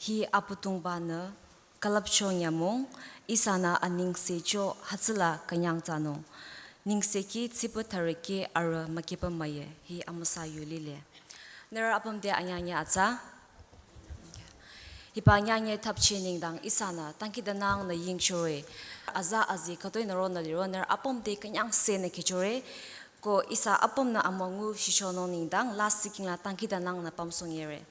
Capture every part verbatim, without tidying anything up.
Hi Abüdongba-nü külüpcho nyümong, ihsanü anengse cho hütsüla künyang thsanung. Nengse ki tsipü thüre ki arüh mükipü müye, hi amüsa yu lile. Nührü apüm te anyünyü atsa. Hiba anyünyü thapchi nengdang ihsanü dangkhidangnang nü yingchore. Aza azi khütoi nü ronü liro nührü apüm te künyangse nü kihchore. Ko ihsa apümnü amüngu shichonung nengdang lasih kingla dangkhidangnang nü pümsong yere.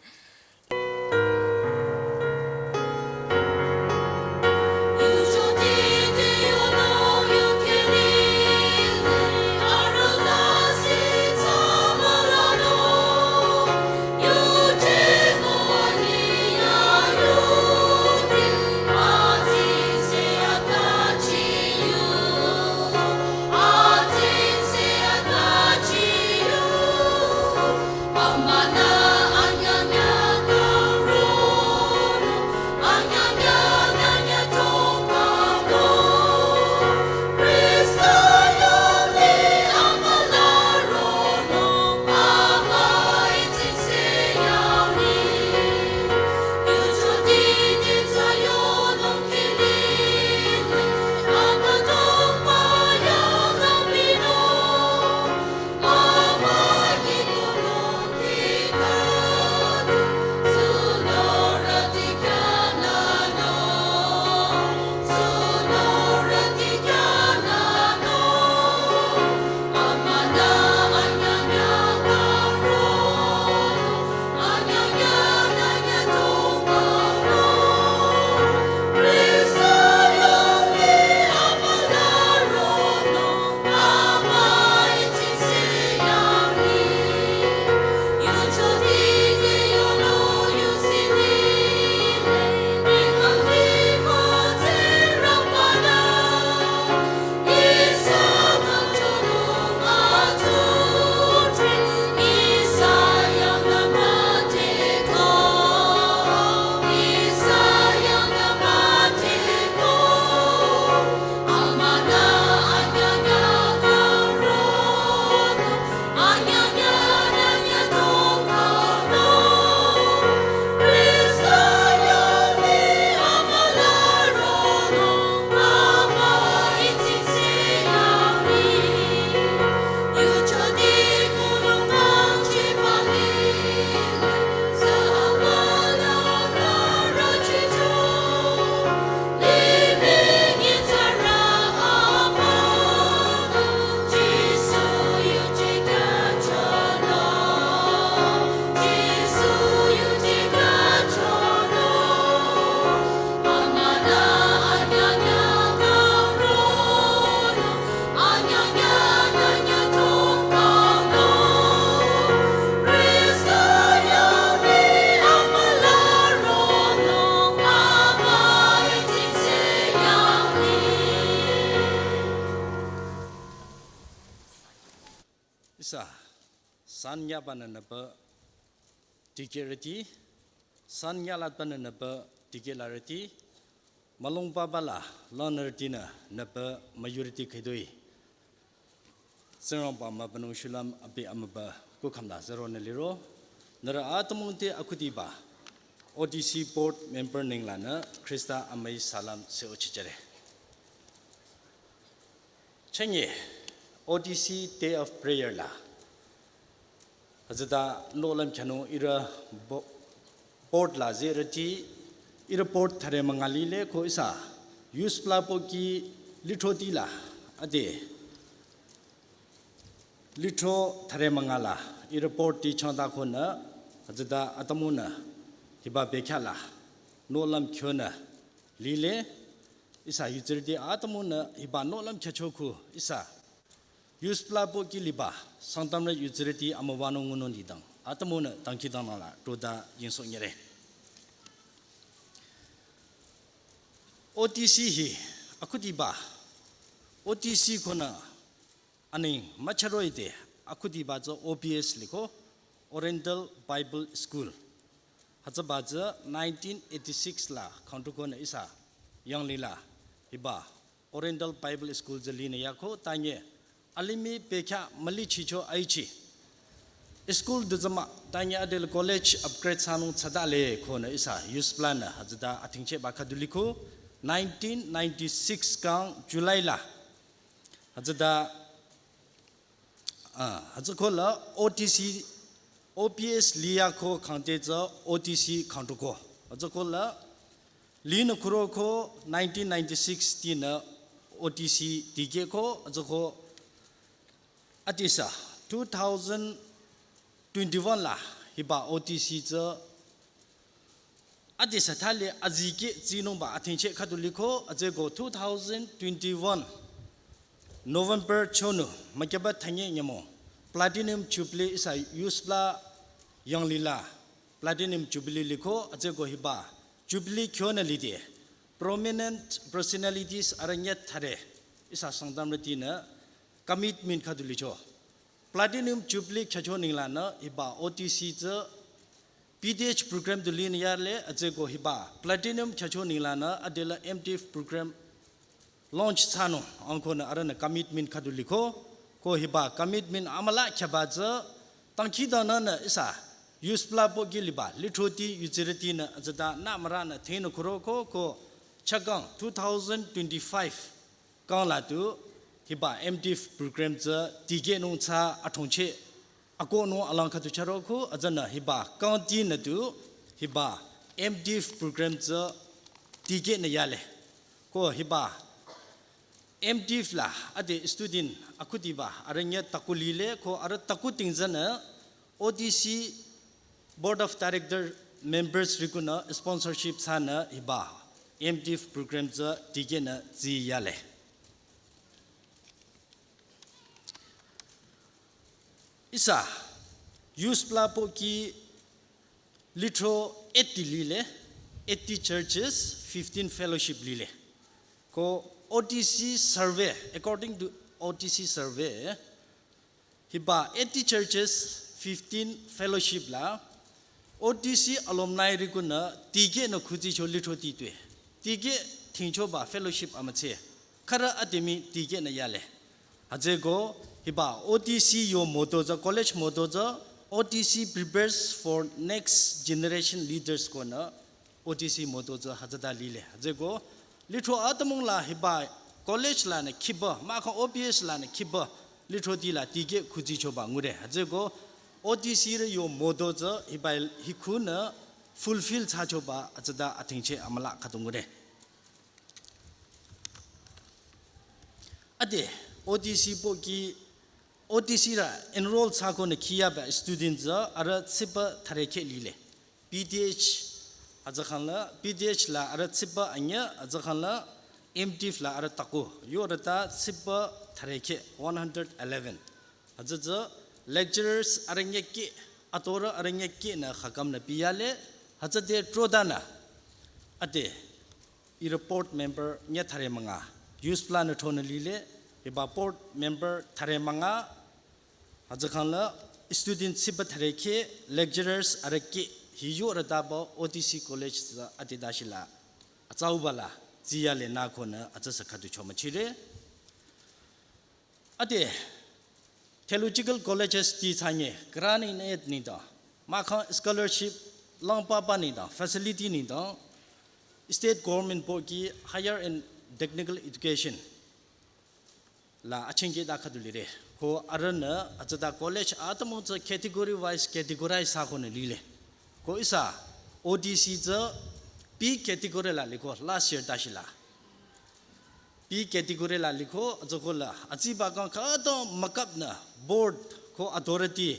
Ihsa, san yabanü nüpü dikehrüti, san yalatbanü nüpü dikehlarüti, mülungpaba la langnürütinü nüpü müyurüti khütoi. Tsingrangba mübünung shulüm abi amübü kukham la zero nü liro. Nührü atümung te akhudiba O T C board member nenglanü Khrista amüi salam se ochichere. Chünye O T C Day of Prayer la. Hütsüta nohlüm khyünung ihrü bo-, board la zerüti, ihrü board thüre münga lile ko ihsa. Youth pla pohki lithroti la. Ade. Lithro thüre münga la. Ihrü board ti changta khonü. Hütsüta atümungnü. Hiba bekhyah la. Nohlüm khyonü. Lile. Ihsa yutsürüti atümungnü hiba nohlüm khyücho khu ihsa. Youth pla pohki liba, Sangtamrü yutsürüti amüwanung ngunung lidang. Atümungnü dangkhidangnang la, troda yingso nyere. O T C hi, akhudiba. O T C khonü, aning mücharo ite, akhudiba tsü O B S liko, Oriental Bible School. Hütsüba tsü nineteen eighty-six la, kangtrukonü ihsa, yanglila, hiba, Oriental Bible School tsü linü yako, tanye, alimih bekhyah mülichicho aichi. School du zama, tanye adela college upgrade thsanung thsatale konü ihsa USBLA-nü hütsüta athingchehba khüdu liko, nineteen ninety-six kang July la. Hütsüta, ah, hütsüko la OTC, OPS liya ko khangte tsü OTC khangtuko. Hütsüko la, linü kuro ko nineteen ninety-six tinü OTC tikeh ko, hütsüko adesü, two thousand twenty-one la hiba OTC tsü adesü thali azikeh tsinungba athingcheh khüdu liko, hütsüko two thousand twenty-one November chonu, mükeba thanye nyümong, Platinum Jubilee ihsa USBLA yanglila, Platinum Jubilee liko, hütsüko hiba Jubilee kyonü lide, prominent personalities arüh nyitsarü, ihsa Sangtamrütinü commitment khüdu licho. Platinum Jubilee khyücho nenglanü hiba OTC tsü PTH program du linü yale, hütsüko hiba Platinum khyücho nenglanü adela MDiv program launch thsanung angkonü arühnü commitment khüdu liko, ko hiba commitment amüla khyaba tsü, tangkhidangnangnü ihsa USBLA pohki liba lithroti yutsirütinü hütsüta nü müranü thengnü kuro ko, ko chakang two thousand twenty-five kang la tu hiba MDiv program tsü tikehnung thsa athongcheh akohnung alang khüdu chüroko, hütsünü hiba kangtinü tu hiba MDiv program tsü tikehnü yale. Ko hiba MDiv la ade student akhudiba arüh nyitsarü taku lile, ko arüh taku tingzanü OTC Board of Director members rikunü sponsorship thsanü hiba MDiv program tsü tikehnü tsi yale. Ihsa USBLA pohki lithro eighty lile, eighty churches, fifteen fellowship lile. Ko OTC survey, according to OTC survey, hiba eighty churches, fifteen fellowship la OTC alumni rikunü tikehnü khuzicho lithroti tue. Tikeh thingchoba fellowship amütse. Khürü ademi tikehnü yale. Hütsüko hiba OTC yo motto tsü, college motto tsü, OTC prepares for next generation leaders konü OTC motto tsü hütsüta lile. Hütsüko lithro atümung la hiba college lanü khiba, mahkhang OPS lanü khiba, lithroti la tikeh khuzichoba ngure. Hütsüko OTC rü yo motto tsü hiba hikhunü fulfill thsachoba hütsüta athingcheh amüla khüdu ngure. Ade OTC pohki OTC rü enroll thsakonü khiyaba student tsü arüh tsiba thürekheh lile. PTH hütsükhang la, PTH la arüh tsiba anyüh, hütsükhang la MDiv la arüh taku. Yo arüh ta tsiba thürekheh, one hundred eleven. Hütsü tsü lecturers arüh nyitsarü, atorü arüh nyitsarünü khakamnü piyale, hütsüde trodanü. Ade ihrü board member nyitsarü münga, USBLA-nü thronü lile, hiba board member thüre münga, hütsükhang la student tsiba thürekheh, lecturers arüh keh, hi yo arüh taba OTC college tsü ade dashi la atsauba la tsi yale nü konü hütsüsü khüdu chomüchire. Ade theological colleges ti thsanye grant in aid nengdang, mahkhang scholarship langpapa nengdang, facility nengdang, state government pohki higher and technical education la achingkehta khüdu lire. Ko arühnü hütsüta college atümung tsü category wise categorize thsakonü lile. Ko ihsa OTC tsü B category la liko last year dashi la. B category la liko, hütsüko la atsiba kang khütang mükapnü board ko authority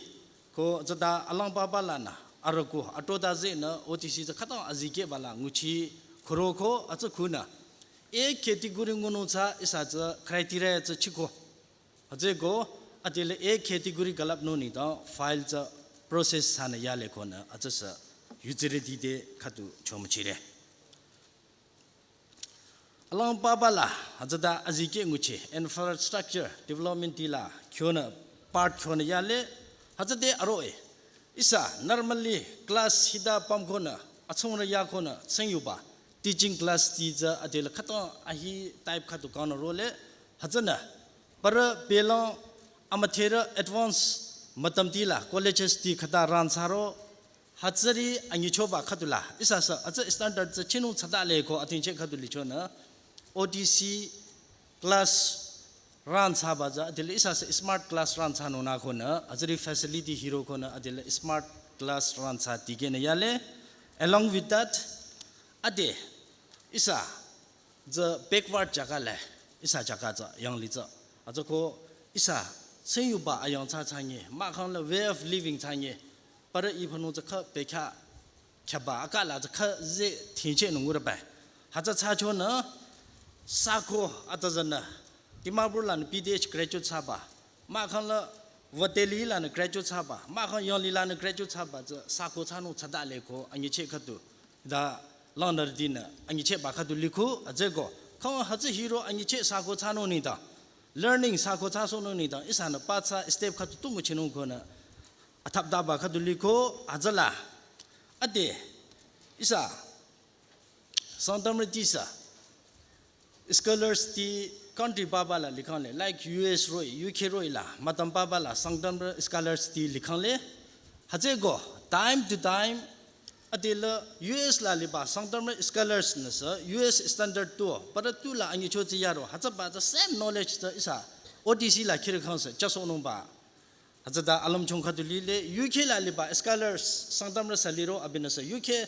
ko hütsüta alangbaba lanü arüh ko atrota zehnü OTC tsü khütang azikehba la nguchi khüroko hütsükonü A category ngunung tsü ihsa tsü criteria tsü chiko. Hütsüko adela A category külüpnung nengdang file tsü process thsanü yale konü hütsüsü yutsirüti te khüdu chomüchire. Alangbaba la hütsüta azikeh nguchi infrastructure development ti la kyonü part kyonü yale hütsüde aroe. Ihsa normally class hita pümkonü atsungrü yakonü tsingyuba teaching class ti tsü adela khütang ahi type khüdu kangnü role hütsünü parü belang amüdherü advance Matamti la colleges ti khüta rangthsaro, hütsüri anyichoba khüdula ihsa sü atsü standard tsü chinung thsatale ko atingcheh khüdu lichonü O T C class rangthsaba tsü adile ihsa sü smart class rangthsanung nü konü, hütsüri facility hiro konü adile smart class rangthsa tikehnü yale. Along with that, ade ihsa tsü backward jaga le, ihsa jaga tsü yanglih tsü. Atsü ko ihsa tsingyuba ayang thsa thsangi, mahkhang le way of living thsangi, parü iphanung tsü khü bekhyah khyaba akala tsü khü ze tingcheh nung ngurübai. Hütsü thsachonü sako atazanü Dimapur lanü P D H graduate thsaba, mahkhang le Voteli lanü graduate thsaba, mahkhang yanglih lanü graduate thsaba tsü sako thsanung thsatale ko anyicheh khüdu da langnürütinü anyichehba khüdu likhu atsü ko. Khang hütsü hiro anyicheh sako thsanung nengdang, learning sako thsasohnung nengdang ihsanü pathsa step khüdu tu nguchinung konü athaptaba khüdu likhu atsüla. Ade ihsa Sangtamrüti sü scholars ti country papa la likhangle, like U S roh-i, U K roh-i la matam papa la Sangtamrü scholars ti likhangle. Hütsü ko time to time adile U S la liba Sangtamrü scholars nü sü U S standard tu, parü tu la anyicho tsü yaro, hütsüba tsü same knowledge tsü ihsa O T C la khirü khang sü jasohnungba. Hütsüta alümchung khüdu lile, U K la liba scholars Sangtamrü sü liro abinü sü U K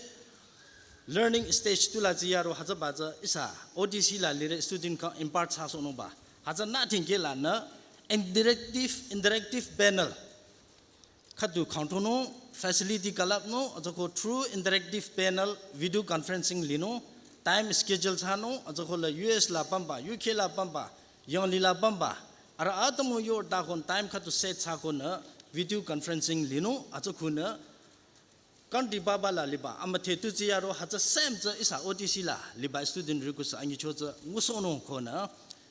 learning stage tu la tsü yaro, hütsüba tsü ihsa O T C la lire student khang impart thsasohnungba. Hütsü nothing ke lanü interactive, interactive panel khüdu khangthonung, facility külüpnung, atsü ko through interactive panel video conferencing linung, time schedule thsanung, atsü ko la U S la pümba, U K la pümba, yanglih la pümba, arüh atümung yorüta konü time khüdu set thsa konü video conferencing linung, atsü konü country papa la liba amüdhe tu tsü yaro, hütsü same tsü ihsa O T C la liba student rüku sü anyicho tsü ngusohnung konü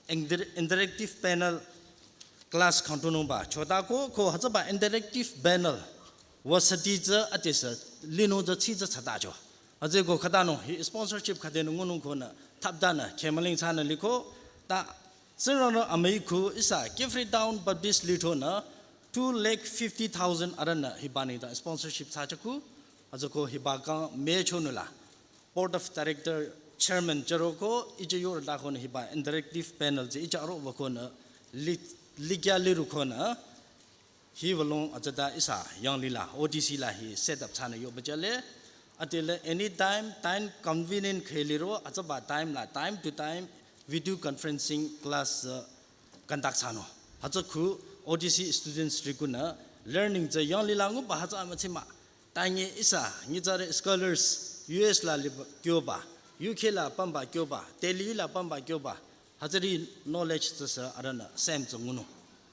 inter-, interactive panel class khangthonungba chota ko, ko hütsüba interactive panel wasati tsü ade sü linung tsü tsi tsü thsatacho. Atsü ko khütanung hi sponsorship khüdenü ngunung konü thaptanü khemaling thsanü liko. Ta Tsingrang amüi khu ihsa Kiphire Town Baptist lithronü two lakh fifty thousand arühnü hiba nengdang sponsorship thsachakhu. Atsü ko hiba kang mechonü la Board of Director Chairman charo ko ije yorüta konü hiba interactive panel tsü ije aro wükonü li-, likya liru konü hi wülung atsüta ihsa yanglih la O T C la hi set up thsanü yoba jale. Adile anytime, time convenient kheh liro, atsüba time la, time to time video conferencing class, uh, conduct thsanung. Hütsü khu O T C students rükunü learning tsü yanglih la nguba hütsü amütsi mah. Tangi ihsa nyitsarü scholars U S la liba kyoba, U K la pümba kyoba, Delhi la pümba kyoba, hütsüri knowledge tsü sü arühnü same tsü ngunung.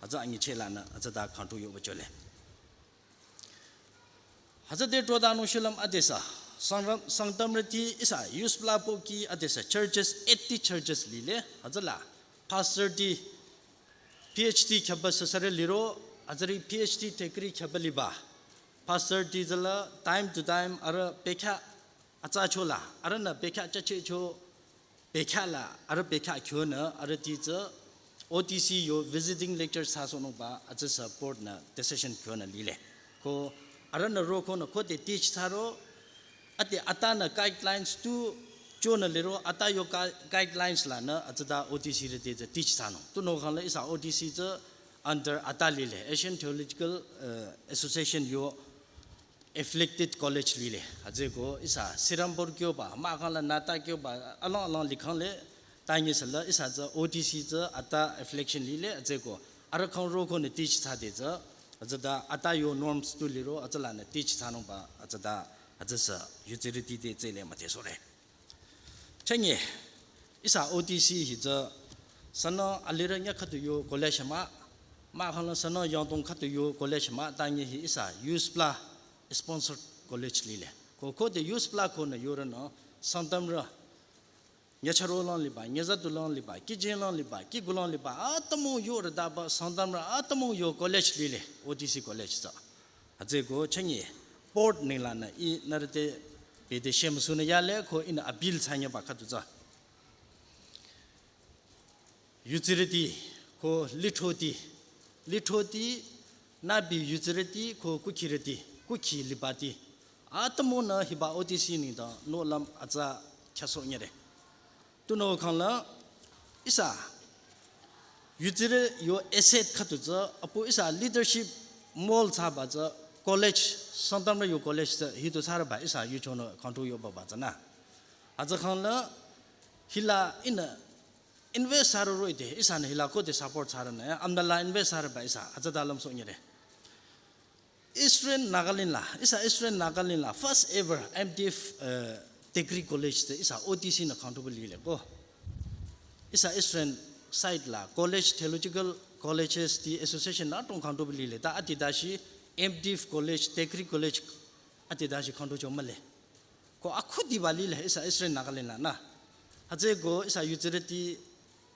Hütsü anyicheh lanü atsüta khangthu yoba jole. Hütsüde throtanung shilüm ade sü Sangtam-, Sangtamrüti ihsa U S pla pohki ade sü churches, eighty churches lile. Hütsüla pastor ti P H D khyaba sü sürü liro, hütsüri P H D degree khyaba liba pastor ti tsüla time to time arüh bekhyah atsacho la, arühnü bekhyah chachecho, bekhyah la, arüh bekhyah kyonü, arüh ti tsü O T C yo visiting lecture thsasohnungba atsü sü board nü decision kyonü lile. Ko arühnü ro konü khode teach thsaro, ade atanü guidelines tu chonü liro, ata yo gui-, guidelines lanü atsüta O T C rüti tsü teach thsanung. Tunüo khangla ihsa O T C tsü under ata lile, Asian Theological, uh, Association yo affiliated college lile. Hütsüko ihsa Serampore kyoba, mahkhang la Nata kyoba, along along likhangle, tangi süla ihsa tsü O T C tsü ata affiliation lile, hütsüko arüh khang ro konü teach thsade tsü, hütsüta ata yo norms tu liro, hütsülanü teach thsanungba, hütsüta, hütsü sü yutsirüti te tsüle müdhesohre. Chünye, ihsa O T C hi tsü sünü alirü nyüh khüdu yo college mah, mahkhang la sünü yangdong khüdu yo college mah, tangi hi ihsa U S pla sponsored college lile. Ko khode U S pla konü yorünü Sangtamrü nyücharo lang liba, nyüzatu lang liba, kijing lang liba, kiku lang liba, atümung yorütaba Sangtamrü atümung yo college lile, O T C college tsü. Hütsüko chünye board nenglanü ih nührü te bete shemüsunü yale ko ihnü appeal thsanyeba khüdu tsü. Yutsirüti ko lithroti, lithroti Nübi yutsirüti ko kukhirüti, kukhi libati. Atümungnü hiba O T C nengdang nohlüm atsa khyüsohnyüre. Tunüo khangla ihsa yutsirü yo asset khüdu tsü apu ihsa leadership mold thsaba tsü college, Sangtamrü yo college tsü hidu thsarüba ihsa yuchonü khangtu yoba ba tsünü. Atsa khangla hila ihnü invest thsarü roh-i te, ihsanü hila khode support thsarünü, ya, amdala invest thsarüba ihsa, atsa da lümsohnyüre. Eastern Nagaland la, ihsa Eastern Nagaland la, first ever M Div, uh, degree college te, ihsa O T C nü khangtuba lile ko. Ihsa Eastern side la, college, theological colleges ti association nü adrong khangtuba lile, ta ati dashi M Div college, degree college, ati dashi khangtucho mühle. Ko akhudiba lile ihsa Eastern Nagaland la nü. Hütsüeko ihsa yutsirüti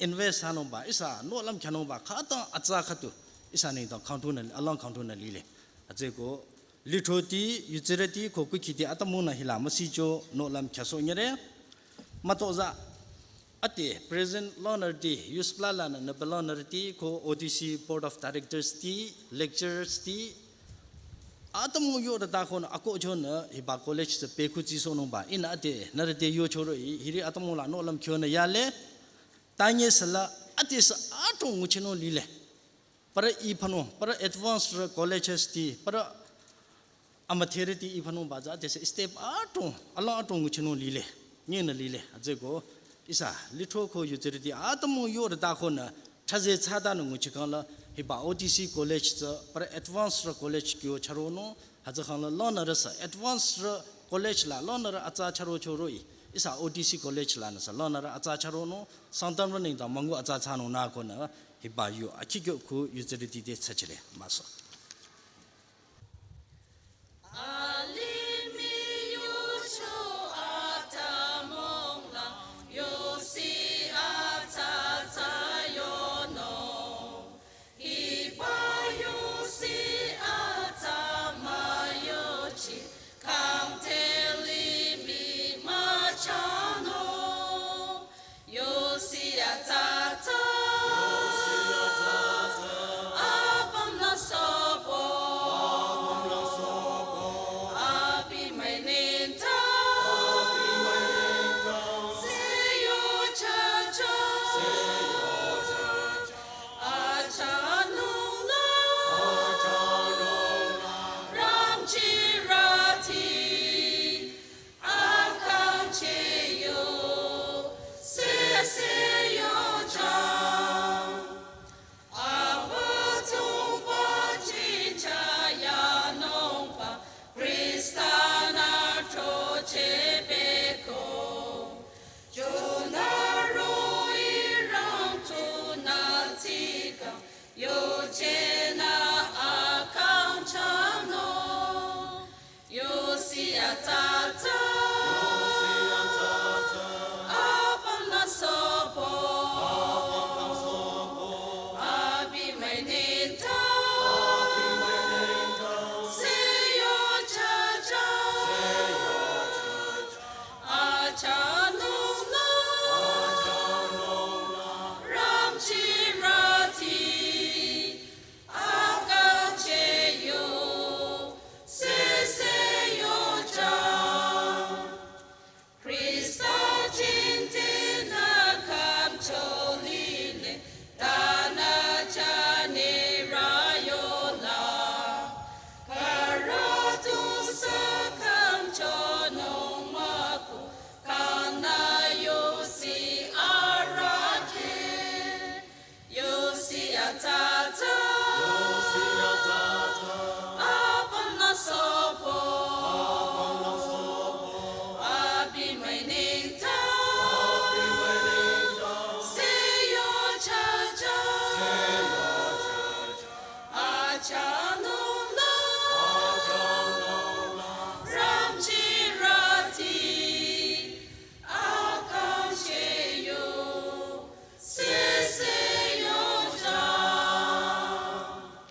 invest thsanungba, ihsa nohlüm khyünungba, khütang atsa khüdu, ihsa nengdang khangtunü, alang khangtunü lile. Hütsüeko lithroti, yutsirüti, ko kukhiti atümungnü hila müsicho nohlüm khyüsohnyüre. Mütozah, ate present longnürüti, yuspla lanü nübe longnürüti, ko O T C Board of Directors ti, lecturers ti, atümung yorü ta khonü akohchonü hiba college tsü pekhu tsisohnungba. Ihnü ate nührü te yocho roh-i, hiri atümung la nohlüm khyonü yale. Tanye sala ate sü adrong nguchinung lile. Parü iphanung, parü advanced colleges ti, parü amüdherüti iphanungba tsü ate sü step adrong, alang adrong nguchinung lile. Nyinü lile. Hütsüeko ihsa lithro ko yutsirüti atümung yorü ta khonü thsaze thsatanü nguchikhangla hiba O T C college tsü parü advanced college kyo chüronung, hütsükhangla longnürü sü advanced college la longnürü atsa chürocho roh-i, ihsa O T C college lanü sü longnürü atsa chüronung, Sangtamrü nengdang müngu atsa thsanung nü khonü hiba yu akhikyo khu yutsirüti te thsachire müso.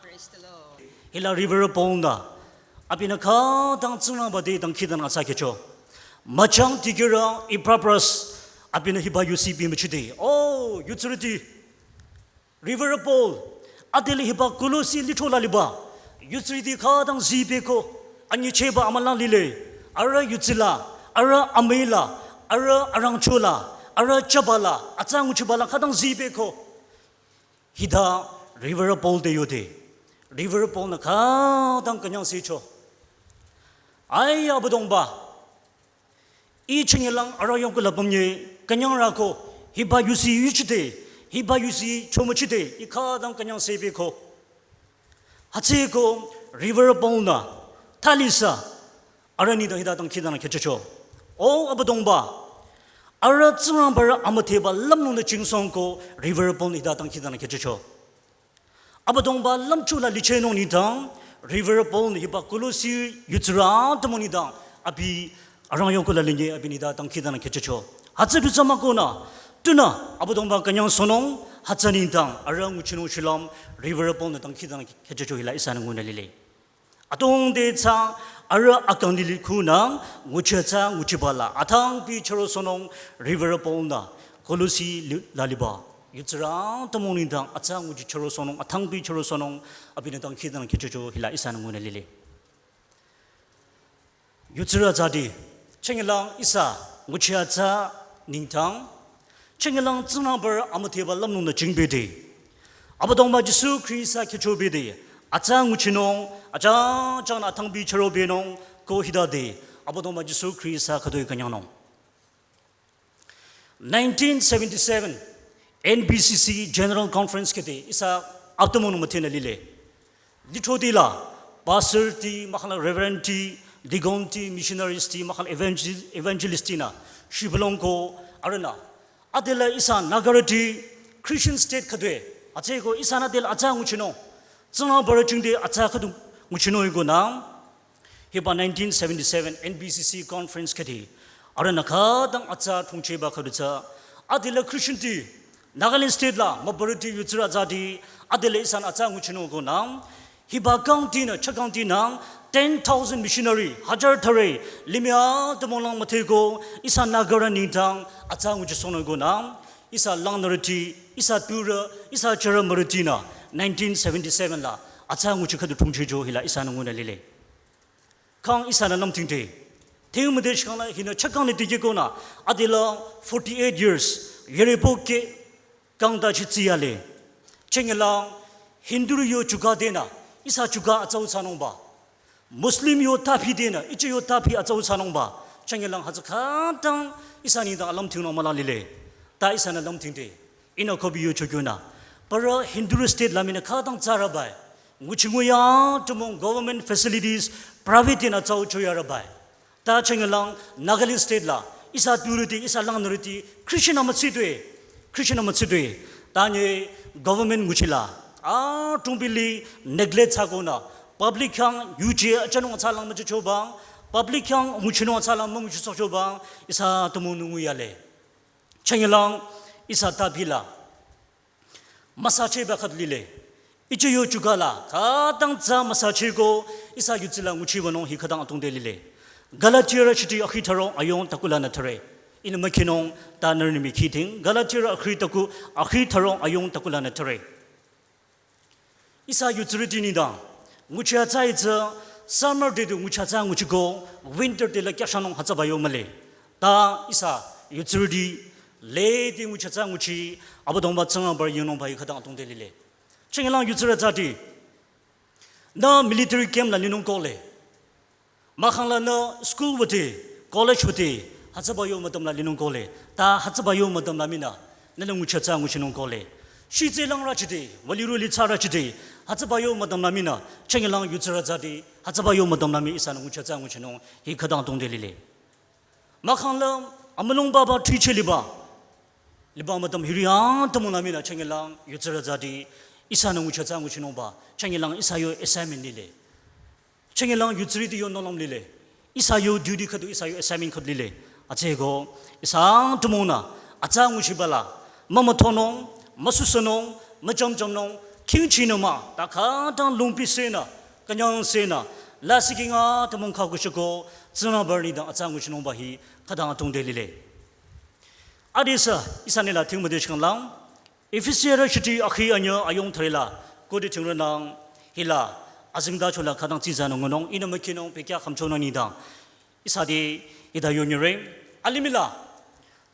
Praise the Lord. Hila Reverend Paul-nü abinü khütang Tsingrangba te dangkhidangnang thsakehcho. Müchang dikehrü Epaphras abinü hiba yusi bimüchide. Oh, yutsirüti. Reverend Paul, adeli hiba Kolosi lithro la liba. Yutsirüti khütang zipeko, anyichehba amülang lile, arüh yutsila, arüh amüila, arüh arangchola, arüh chabala, atsa nguchibala khütang zipeko. Hita Reverend Paul te yode, Reverend Paul-nü khütang künyangsecho. Ai Abüdongba, ih chingilang arüh yongkula pümnye künyangrüko, hiba yusi yuchide, hiba yusi chomuchide, ih khütang künyangsepeko. Hütsüeko Reverend Paul-nü thalisa arüh nengdang hita dangkhidangnang khehchocho. O Abüdongba, arüh Tsingrangbarü amüdheba lümnungnü jingsongko Reverend Paul-nü hita dangkhidangnang khehchocho. Abüdongba lümchula lichehnung nengdang, Reverend Paul-nü hiba Kolosi yutsirü atümung nengdang, abi arüh yongkula linye abi nengdang dangkhidangnang khehchocho. Hütsü du tsü mükonü, tunü Abüdongba künyangsohnung, hütsü nengdang, arüh nguchinung shulüm, Reverend Paul-nü dangkhidangnang khehchocho hila ihsanü ngunü lile. Adrongde tsü arüh akang lili khunang, nguchi atsa nguchibala, athangpi chürosohnung Reverend Paul-nü, Kolosi li-, la liba yutsirü atümung nengdang, atsa nguchi chürosohnung, athangpi chürosohnung, abinü dangkhidangnang khehchocho hila ihsanü ngunü lile. Yutsirü atsati, chingilang ihsa nguchi atsa nengdang, chingilang Tsingrangbarü amüdheba lümnungnü jingpede, Abüdongba Jisu Khrista khehchopede, atsa nguchinung, acha chanü athangpi chürobenung ko hitade, Abüdongba Jisu Khrista khütoi künyangnung. Nineteen seventy-seven N B C C General Conference khede ihsa atümungnü müdhenü lile. Lithotila, pastor ti, mahkhang la reverend ti, deacon ti, missionaries ti, mahkhang la evangel-, evangelist tinü shibülung ko arühnü, adela ihsa Nagarüti Christian state khüdue, hütsüeko ihsanü adela atsa nguchinung, Tsingrangbarü jingte atsa khüdu nguchinung ikonü, hiba nineteen seventy-seven N B C C conference khede, arühnü khütang atsa thongchehba khüdu tsü, adela Christian ti, Nagaland state la mübürüti yutsirü atsati, adela ihsanü atsa nguchinung konü, hiba kangtinü, chakangtinü, ten thousand missionary, hajar thüre, limih atümung lang müdheko, ihsa Nagarü nengdang, atsa nguchisohnung konü, ihsa langnürüti, ihsa tpurü, ihsa jümürütinü, nineteen seventy-seven la, atsa nguchi khüdu thongchehcho hila ihsanü ngunü lile. Kang ihsanü lümtingde. Thing müde shikangla hinü chakang ni dikekonü, adela forty-eight years, yeripo ke kangtachi tsiyale. Chingilang Hindu yo chuka denü, ihsa chuka atsau thsanungba. Muslim yo tapi denü, ichi yo tapi atsau thsanungba. Chingilang hütsü khütang ihsa nengdang alümtingnung müla lile. Ta ihsanü lümtingde. Ihnü kobi yocho kyonü, parü Hindu state la minü khütang tsarabai. Nguchi nguya atümung government facilities private tinü tsau choyarabai. Ta chingilang Nagaland state la, ihsa tpurüti, ihsa langnürüti, Christian amütsitue, Christian amütsitue. Ta nye government nguchila, atümbili neglect thsakonü, public khyang yuje achanung atsalang müchichobang, public khyang nguchinung atsalang münguchisohchobang, ihsa atümungnü nguyale. Chingilang ihsa tapila müsachehba khüdu lile. Ichi yo chuka la, khütang tsü müsachehko, ihsa yutsila nguchibanung hi khütang atongde lile. Galatiarü shiti akhi thürong ayung taku lanü thüre. Ihnü mükhinung ta nührünü mükhiting, Galatiarü akhi taku, akhi thürong ayung taku lanü thüre. Ihsa yutsirüti nengdang, nguchi atsa itsü, summer te du nguchi atsa nguchiko, winter te la kyashanung hütsüba yo mühle. Ta ihsa yutsirüti, lede nguchi atsa nguchi, Abüdongba Tsingrangbarü yingnungba hi khütang atongde lile. Chingilang yutsirü atsati, nü military camp la linung kohle. Mahkhang la nü school wüde, college wüde, hütsüba yo mütam la linung kohle. Ta hütsüba yo mütam la minü, nünü nguchi atsa nguchinung kohle. Shitse lang rachide, wali ruli tsa rachide, hütsüba yo mütam la minü, chingilang yutsirü atsati, hütsüba yo mütam la mi ihsanü nguchi atsa nguchinung, hi khütang atongde lile. Mahkhang la, amülung baba twiche liba. Liba mütam hiri atümung la minü chingilang yutsirü atsati, ihsanü nguchi atsa nguchinungba, chingilang ihsa yo assignment lile. Chingilang yutsirüti yo nohlüm lile. Ihsa yo duty khüdu, ihsa yo assignment khüdu lile. Hütsüeko, ihsa atümungnü, atsa nguchibala, mümüthonung, müsusanung, müchamchamnung, khingchinung mah, ta khütang lungpi senü, künyang senü, lasih king atümung khakushiko, Tsingrangbarü nengdang atsa nguchinungba hi, khütang atongde lile. Adesü, ihsa nila thing müde shikanglang, Efesiarü shiti akhi anyü ayung thürela, kode thingrünang, hila, azengtacho la khütang tsitsanü ngunung, ihnü mükinung, bekhyah khümchonung nengdang. Ihsa te hita yonyire, alimih la,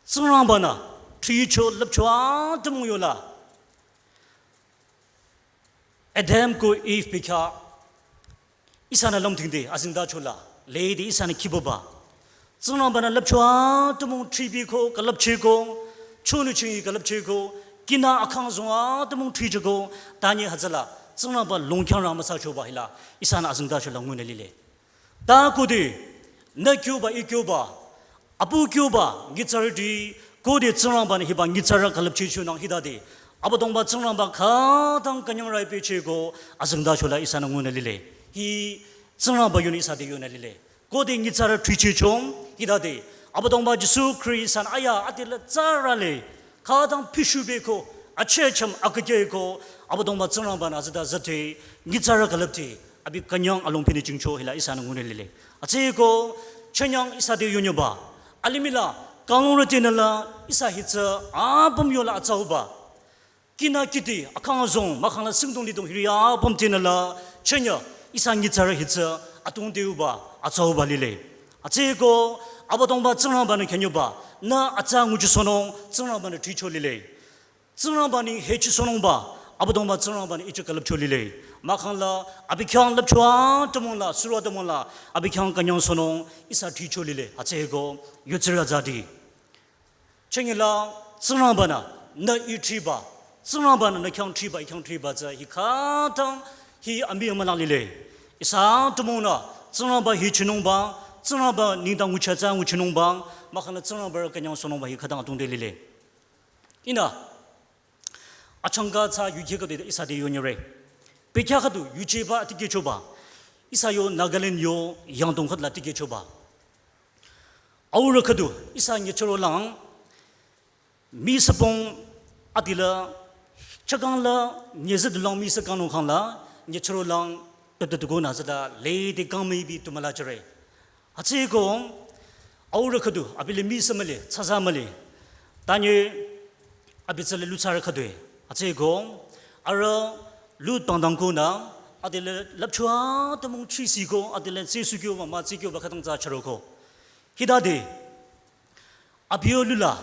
Tsingrangba-nü, thricho lüpcho atümung yola. Adam ko Eve bekhyah, ihsanü lümdhingde, azengtacho la, lede ihsanü khiboba. Tsingrangba-nü lüpcho atümung thribiko, külüpcheko, chonu chingi külüpcheko, kinü akhang zong atümung thricheko, tanye hütsüla, Tsingrangba longkhyang rang müsachoba hila, ihsanü azengtacho la ngunü lile. Ta khode, nü kyoba, ih kyoba, apu kyoba, nyitsarüti, khode Tsingrangba-nü hiba nyitsarü külüpchehchonang hitade. Abüdongba Tsingrangba khütang künyang rai pehchehko, azengtacho la ihsanü ngunü lile. Hi Tsingrangba yunü ihsa te yonü lile. Khode nyitsarü thrichehcho, hitade. Abüdongba Jisu Khrista-nü aya adila tsarale. Khütang pishu beko, achehcham akükyeko, Abüdongba Tsingrangba-nü azengta zate, nyitsarü külüpti, abi künyang alongpinü jingcho hila ihsanü ngunü lile. Atsüko, chenyang ihsa te yonyeba, alimih la, kanglungrütinü la, ihsa hitsü, apüm yola atsauba. Kinü kiti, akhang zong, mahkhang la singdong lidong hiri apümtinü la, chenya, ihsa nyitsarü hitsü, atungte uba, atsauba lile. Atsüko, Abüdongba Tsingrangba-nü künyangba, nü atsa nguchisohnung, Tsingrangba-nü thricho lile. Tsingrangba-nü hechisohnungba, Abüdongba Tsingrangba-nü ichi külüpcho lile. Mahkhang la, abi khyang lüpcho atümung la, suro atümung la, abi khyang künyangsohnung, ihsa thricho lile. Atsüko, yutsirü zati. Chengila, Tsingrangba-nü, nü ih thriba, Tsingrangba-nü nü khyang thriba, ih khyang thriba tsü, hi khütang, hi ambi amülang lile. Ihsa atümungnü, Tsingrangba hichinungba, Tsingrangba nengdang ngucha tsü nguchinungba, mahkhang la Tsingrangba künyangsohnungba hi khütang atungte lile. Ihnü, achangka tsü yukheh khüdu ihsa te yonyire. Bekhyah khüdu yujeba tikehchoba. Ihsa yo Nagaland yo yangdong khüdula tikehchoba. Aurü khüdu ihsa nyüchürolang, misüpung adila, chakang la, nyüzüdulang misü kangnung khang la, nyüchürolang, tütütuko nü züda, lede kangmüibi tu müla jüre. Atsüko, aurü khüdu, abi le misü mühle, tsüza mühle. Tanye, abi tsüle lutsarü khüdue. Atsüko, arüh lu tangdang konü, adile lüpcho atümung chisiko, adile tsisukyo mama tsikyoba khütang tsü chüroko. Hitade, abi yo lula,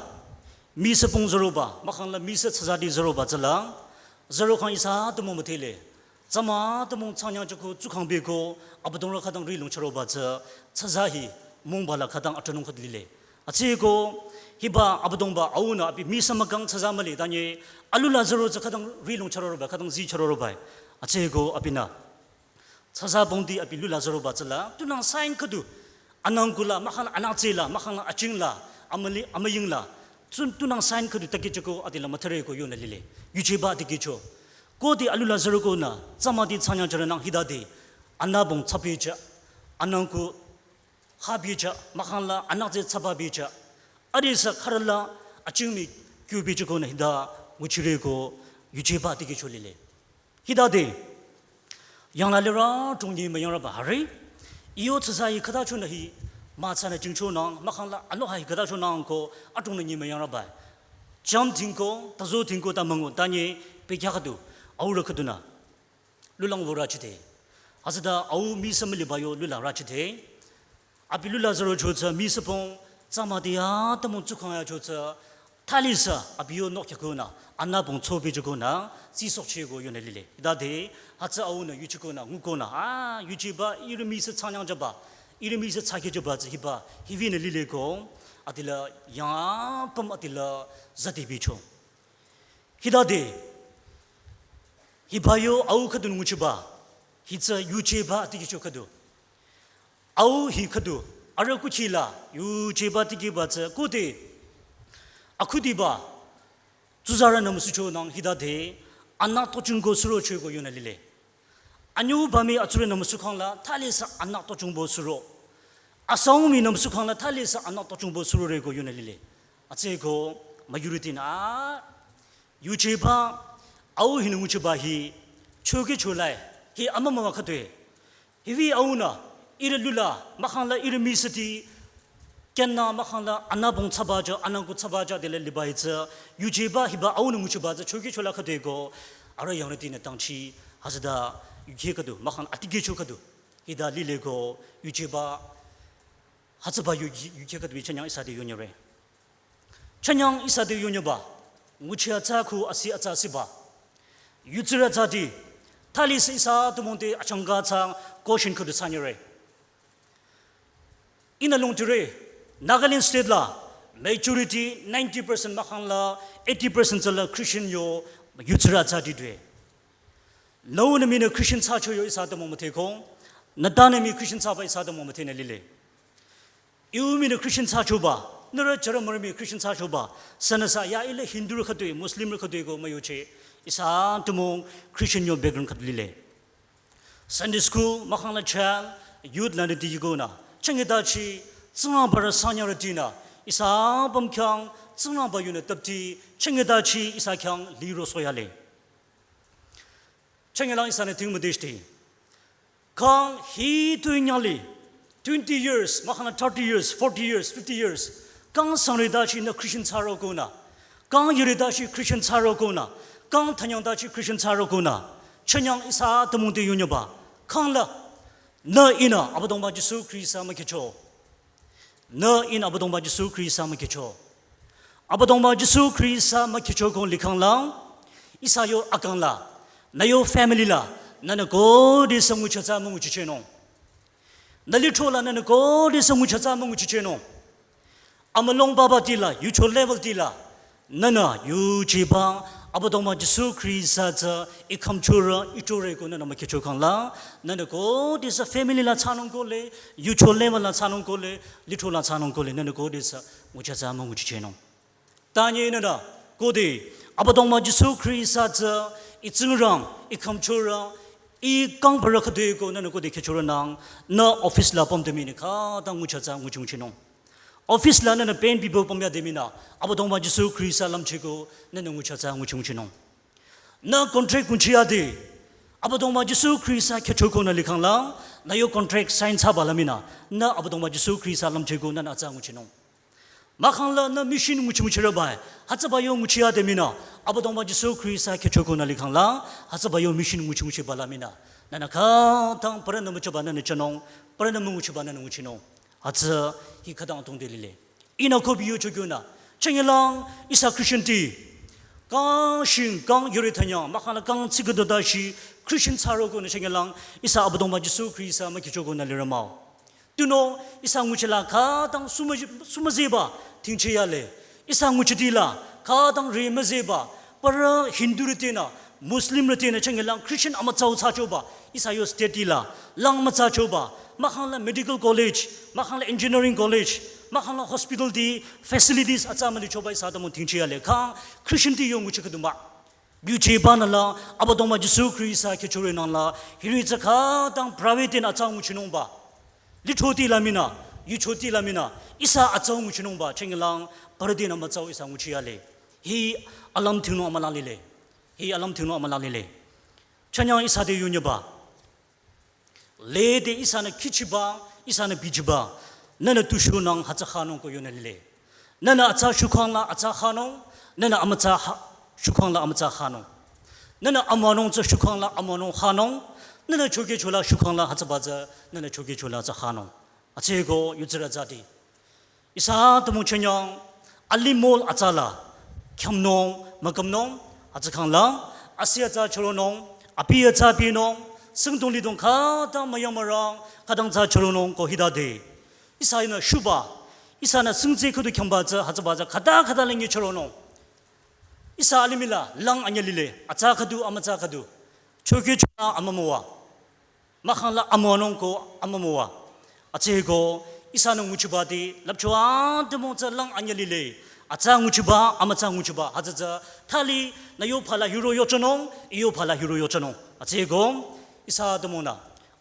misüpung züroba, mahkhang la misü tsüzati züroba tsüla, zürokhang ihsa atümung müdhele, tsama atümung tsangnyang jüko, tsukhang beko, Abüdongrü khütang rihlong chüroba tsü, tsüza hi, mungba la khütang atranung khüdu lile. Atsüko, hiba Abüdongba aunü abi misü mükang tsüza mühle, tanye, alula züro tsü khütang rihlong chüroroba, khütang zi chüroroba. Atsüko, abinü. Tsüza pongdi abi lula züroba tsüla, tunang sign khüdu, anang kula, mahkhang la anaktsela, mahkhang la achingla, amüli, amüyingla, tsun tunang sign khüdu takehchoko adila müthareko yonü lile, yujeba tikehcho. Khode alula zürokonü, tsamati tsangnyang jüronang hitade, anapung tsapehjü, anang ku hapehjü, mahkhang la anaktseh tsapapehjü, adesü khürüla achingmi kyopehjükonü hita nguchireko yujeba tikehcho lile. Hitade, yangla lirü dhrongni müyangrüba hari, iyo tsüza hi khüta chonü hi, mütsanü jingchonang, mahkhang la ano ha hi khüta chonang ko, adrongnü nyi müyangrüba. Jam dhingko, tazo dhingko ta müngu, tanye, bekhyah khüdu, aurü khüdunü. Lulang wü rachide. Azüda au misü müliba yo lula rachide. Abi lula zürocho tsü misüpung, tsamati atümung tsukhang yacho tsü, thalisü, abi yo nokyakonü, anapung tsopehjükonü, tsisokcheko yonü lile. Hitade, hütsü aunü yuchikonü, ngukonü, a, yujeba, ihrü misü tsangnyang jüba, ihrü misü tsakehjüba tsü hiba, hiwinü lileko, adila, yang apüm adila, zatibicho. Hitade, hiba yo au khüdu nguchiba, hitsü yujeba tikehcho khüdu. Au hi khüdu, arüh kuchila, yujeba tikehba tsü khode, akhudiba, tsuzarünü müsuchonang hitade, anak tochungko surocheko yonü lile. Anyübami atsurünü müsukhang la, thalisü anak tochungbo suro. Asaomi nü müsukhang la, thalisü anak tochungbo suroreko yonü lile. Atsüko, majority nü, a, yujeba, au hinü nguchiba hi, chokehcho lai, hi amümüwa khüdue. Hiwü aunü, ihrü lula, mahkhang la ihrü misüti, kyanü mahkhang la anapung tsapajü, anang ku tsapajü dele liba hi tsü, yujeba hiba aunü nguchiba tsü, chokehcho la khüdueko, arüh yangrütinü tangchi, hütsüta, yukheh khüdu, mahkhang atikehcho khüdu, hita lile ko, yuchiba, hütsüba yu, yukheh khüdu chanyang ihsa te yonyüre. Chanyang ihsa te yonyüba, nguchi atsa khu asi atsa siba. Yutsirü tsati, thali se ihsa atümung te achangka tsang caution khüdu sanyüre. Ihnü longtire, Nagaland state la, majority ninety percent mahkhang la, eighty percent tsüla Christian yo, yutsirü tsati due. Nüunü minü Christian thsacho yo ihsa atümung müdheko, nü tanü mii Christian thsaba ihsa atümung müdhenü lile. Iu minü Christian thsachoba, nührü jümürü mii Christian thsachoba, sünüsa ya ile Hindu rü khütoi, Muslim rü khütoi ko müyoche, ihsa atümung Christian yo background khüdu lile. Sunday school, mahkhang la chal, youth la nü dikehnü, chengetachi, Tsingrangba rü sanyarütinü, ihsa apüm khyang, Tsingrangba yunü tapti, chengetachi, ihsa khyang liro soyale. Chengela ihsanü ting müdhesti. Kang hitoi nyali, twenty years, mahkhang la thirty years, forty years, fifty years. Kang sangritachi nü Christian thsaro konü. Kang yuritachi Christian thsaro konü. Kang thanyangtachi Christian thsaro konü. Chanyang ihsa atümung te yonyüba. Kang la, nü ihnü Abüdongba Jisu Khrista mükehcho. Nü ihnü Abüdongba Jisu Khrista mükehcho. Abüdongba Jisu Khrista mükehcho ko likhang la, ihsa yo akang la, nü yo family la, nünü khodesü nguchi atsa münguchichenung. Nü lithro la nünü khodesü nguchi atsa münguchichenung. Amülung papa tila, yucho level tila, nünü yuchiba, Abüdongba Jisu Khrista tsü, ikhümchorü, ichore ko nünü mükehcho khang la, nünü khodesü family la thsanung kohle, yucho level la thsanung kohle, lithro la thsanung kohle, nünü khodesü, nguchi atsa münguchichenung. Tanye nünü, khode, Abüdongba Jisu Khrista tsü, itsingrang, ikhümchorü, ikangbarü khütoi ko nünü khode kehchorünang, nü office la pümde mii nü khütang nguchi atsa nguchi nguchinung. Office la nünü pen bibo pümyade mii nü, Abüdongba Jisu Khrista lümchiko, nünü nguchi atsa nguchi nguchinung. Nü contract nguchiyade, Abüdongba Jisu Khrista kehcho konü likhang la, nü yo contract sign thsaba la mii nü, nü Abüdongba Jisu Khrista lümchiko nünü atsa nguchinung. Mahkhang la nü mission nguchi nguchirübai, hütsüba yo nguchiyade mii nü, Abüdongba Jisu Khrista kehcho konü likhang la, hütsüba yo mission nguchi nguchiba la mii nü, nünü khütang parünü müchaba nünü chanung, parünü münguchiba nünü nguchinung. Hütsü hi khütang atümung te lile. Ihnü kobi yocho kyonü, chengelang ihsa Christian ti, kang shing, kang yore thanyang, mahkhang la kang tsiküdo dashi, Christian thsaro konü chengelang, ihsa Abüdongba Jisu Khrista mükehcho konü lirü mah-o. Tunüo, ihsa nguchi la khütang sumü, sumüzeba, tingcheyale. Ihsa nguchi tila, khütang rimüzeba, parü Hindu rütinü, Muslim rütinü chengelang Christian amütsau thsachoba, ihsa yo state tila, lang müthsachoba, mahkhang la medical college, mahkhang la engineering college, mahkhang la hospital ti facilities atsa mülichoba ihsa atümung tingcheyale, kang Christian ti yo nguchi khüdu mah. Yuchiba nü la, Abüdongba Jisu Khrista kehchore nang la, hiri tsü khütang private tinü atsa nguchinungba. Lithro tila mii nü, yucho tila mii nü, ihsa atsa nguchinungba, chengelang, parü tinü mütsau ihsa nguchiyale. Hi alüm thingnung amüla lile. Hi alüm thingnung amüla lile. Chanyang ihsa te yonyüba. Lede ihsanü khichiba, ihsanü bichiba. Nünü tu shunang hütsü khanung ko yonü lile. Nünü atsa shukhang la atsa khanung, nünü amütsa ha, shukhang la amütsa khanung. Nünü amüwanung tsü shukhang la amüwanung khanung, nünü chokehcho la shukhang la hütsüba tsü, nünü chokehcho la tsü khanung. Atsüko yutsirü tsati. Ihsa atümung chanyang, alimih atsa la, khyümnung, mükümnung, hütsükhang la, asi atsa choronung, abi atsa binung, singdong lidong khütang müyamürang, khütang atsa choronung ko hitade. Ihsa ihnü shuba, ihsanü singtse khüdu khyümba tsü, hütsüba tsü, khüta khüta lengi choronung. Ihsa alimih la, lang anyü lile, atsa khüdu, amütsa khüdu. Chokehcho la amümüwa. Mahkhang la amüwanung ko amümüwa. Atsüko, ihsanü nguchibati, lüpcho atümung tsü lang anyü lile. Atsa nguchiba, amütsa nguchiba, hütsü tsü, thali, nü yophala hiro yochanung, iyophala hiro yochanung. Atsüko, ihsa atümungnü.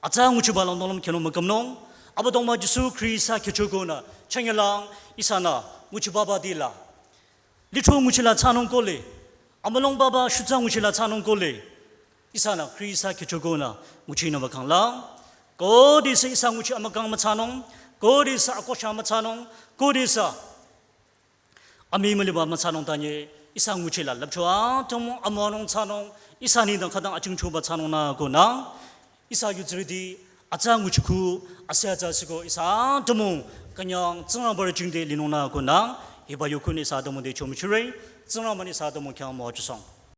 Atsa nguchiba lang dong lüm khyünung mükümnung. Abüdongba Jisu Khrista kehcho konü, chengelang, ihsanü, nguchibaba tila. Lithro nguchila thsanung kohle, amülung papa shutsa nguchila thsanung kohle, ihsanü Khrista kehcho konü nguchinungba khang la, khodesü ihsa nguchi amükang müthsanung, khodesü akosha müthsanung, khodesü amii müliba müthsanung tanye, ihsa nguchila lüpcho atümung amüwanung thsanung, ihsa nengdang khütang achingchoba thsanung nü konü, Ihsa yutsürüti atsa nguchiku, ase atsa siko ihsa atümung künyang Tsingrangba jingte linung nü konü, hiba yukun ihsa atümung te chomuchire, Tsingrangba ihsa atümung khyang müwajüsong.